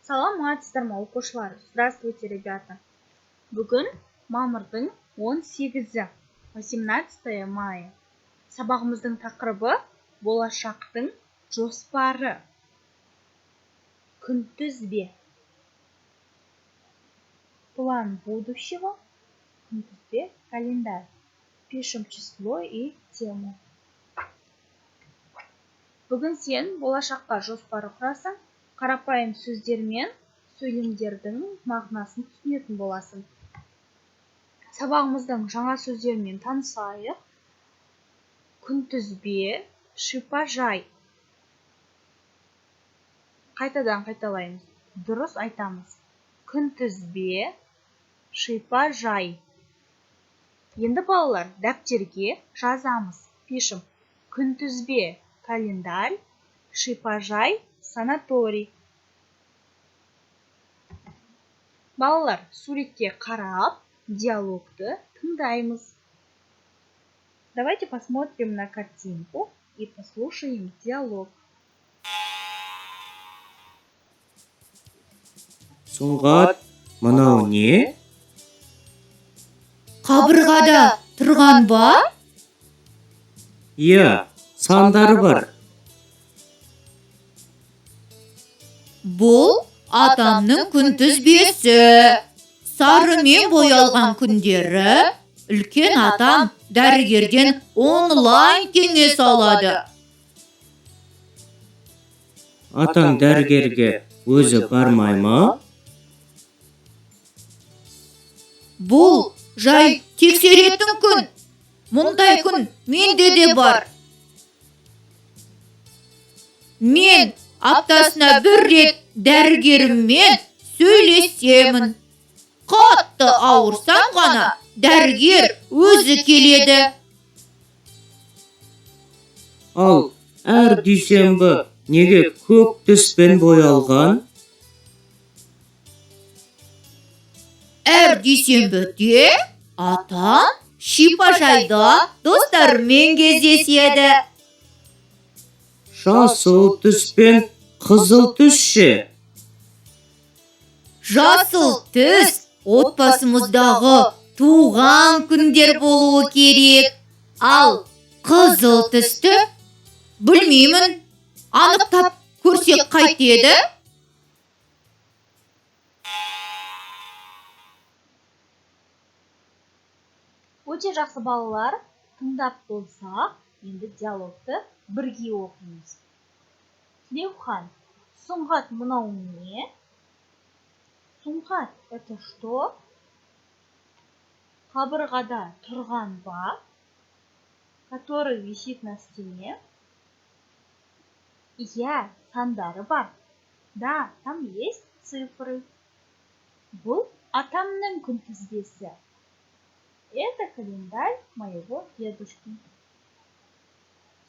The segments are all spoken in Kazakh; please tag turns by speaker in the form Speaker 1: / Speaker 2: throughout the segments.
Speaker 1: Саламатсыздар ма, оқушылар! Здравствуйте, ребята! Бүгін мамырдың 18-і, 18 мая. Сабағымыздың тақырыбы: болашақтың жоспары. Күнтізбе. План будущего. Күнтізбе, календарь. Пишем число и тему. Бүгін сен болашаққа жоспар құрасың, қарапайым сөздермен сөйлемдердің мағынасын түсінетін боласың. Сабағымыздың жаңа сөздерімен танысайық. Күнтізбе, шипажай. Қайтадан қайталаймыз, дұрыс айтамыз. Күнтізбе, шипажай. Енді, балалар, дәптерге жазамыз. Пишем: күнтізбе — календарь, шипажай — санаторий. Балалар, суретке қарап, диалогты тыңдаймыз. Давайте посмотрим на картинку и послушаем диалог.
Speaker 2: Сұңғат, мынау не?
Speaker 3: Қабырғада тұрған ба?
Speaker 2: Иә, сандары бар.
Speaker 3: Бұл атамның күнтізбесі. Сарымен боялған күндері үлкен атам дәрігерден онлайн кеңес алады.
Speaker 2: Атаң дәрігерге өзі бармай ма?
Speaker 3: Бұл жай тексеретін күн. Мұндай күн менде де бар. Мен аптасына бір рет дәрігеріммен сөйлесемін. Қатты ауырсам ғана дәрігер өзі келеді.
Speaker 2: Ал әр дүйсенбі неге көк түспен боялған?
Speaker 3: Әр дүйсенбіде атам шипажайда достарымен кездеседі.
Speaker 2: Жасыл түс пен қызыл түс ше?
Speaker 3: Жасыл түс отбасымыздағы туған күндер болуы керек. Ал қызыл түсті білмеймін, анықтап көрсек қайтеді?
Speaker 1: Өте жақсы, балалар. Тыңдап болсақ, енді диалогты бірге оқимыз. Тілеухан: Сұңғат, мынау не? Сұңғат, это что? Қабырғада тұрған ба? Который висит на стене? Иә, сандары бар. Да, там есть цифры. Бұл атамның күнтізбесі. Это календарь моего дедушки.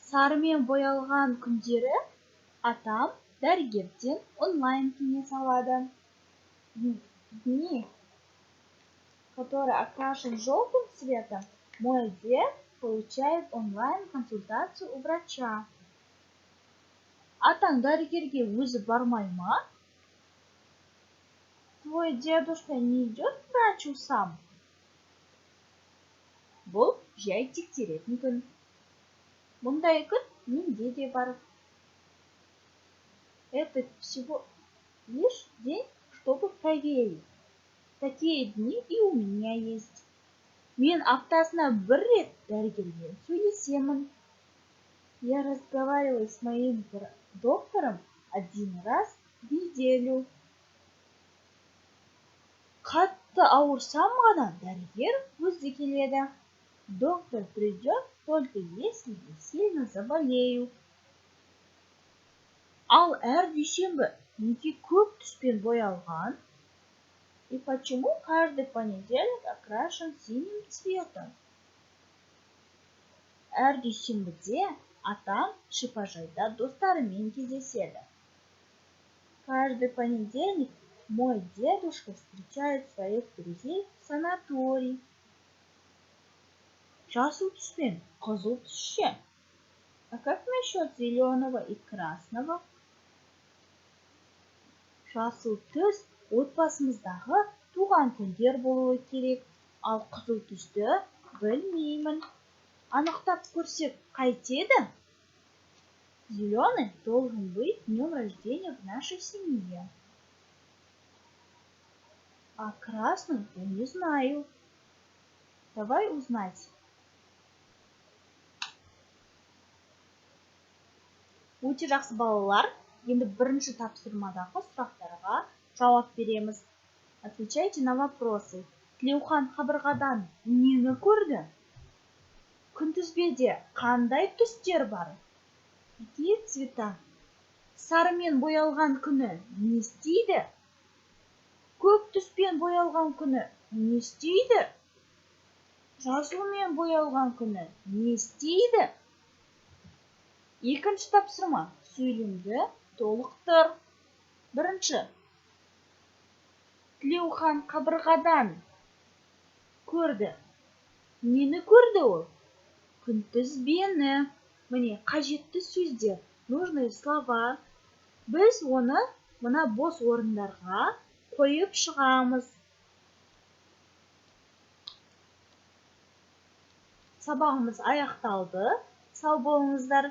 Speaker 1: Сарымен боялған күндері атам дәрігерден онлайн кеңес алады. Дни, которые окрашен желтым цветом, мой дед получает онлайн консультацию у врача. Атаң дәрігерге өзі бармай ма? Твой дедушка не идет к врачу сам? Бұл жай тексеретін күн. Мұндай күн менде де бар. Это всего лишь день, чтобы проверить. Такие дни и у меня есть. Мен аптасына бір рет дәрігермен сөйлесемін. Я разговариваю с моим доктором один раз в неделю. Қатты ауырсам ғана дәрігер өзі келеді. Доктор придет, только если я сильно заболею. Ал әр дүйсенбі неге көк түспен боялған? И почему каждый понедельник окрашен синим цветом? Әр дүйсенбіде атам шипажайда достарымен кездеседі. Каждый понедельник мой дедушка встречает своих друзей в санаторий. Жасыл түс пен қызыл түс ше? А как насчет зеленого и красного? Жасыл түс отбасымыздағы туған күндер болуы керек, ал қызыл түсті білмеймін. Анықтап көрсек қайтеді? Зеленый должен быть днем рождения в нашей семье. А красный я не знаю. Давай узнать. Өте жақсы, балалар. Енді бірінші тапсырмадағы сұрақтарға жауап береміз. Отвечайте на вопросы. Тілеухан қабырғадан нені көрді? Күнтізбеде қандай түстер бар? Какие цвета? Сарымен боялған күні не істейді? Көк түспен боялған күні не істейді? Жасылмен боялған күні не істейді? Екінші тапсырма. Сөйлемді толықтыр. Бірінші. Тілеухан қабырғадан көрді. Нені көрді ол? Күнтізбені. Міне, қажетті сөздер, нужные слова. Біз оны мына бос орындарға қойып шығамыз. Сабағымыз аяқталды. Сау болыңыздар.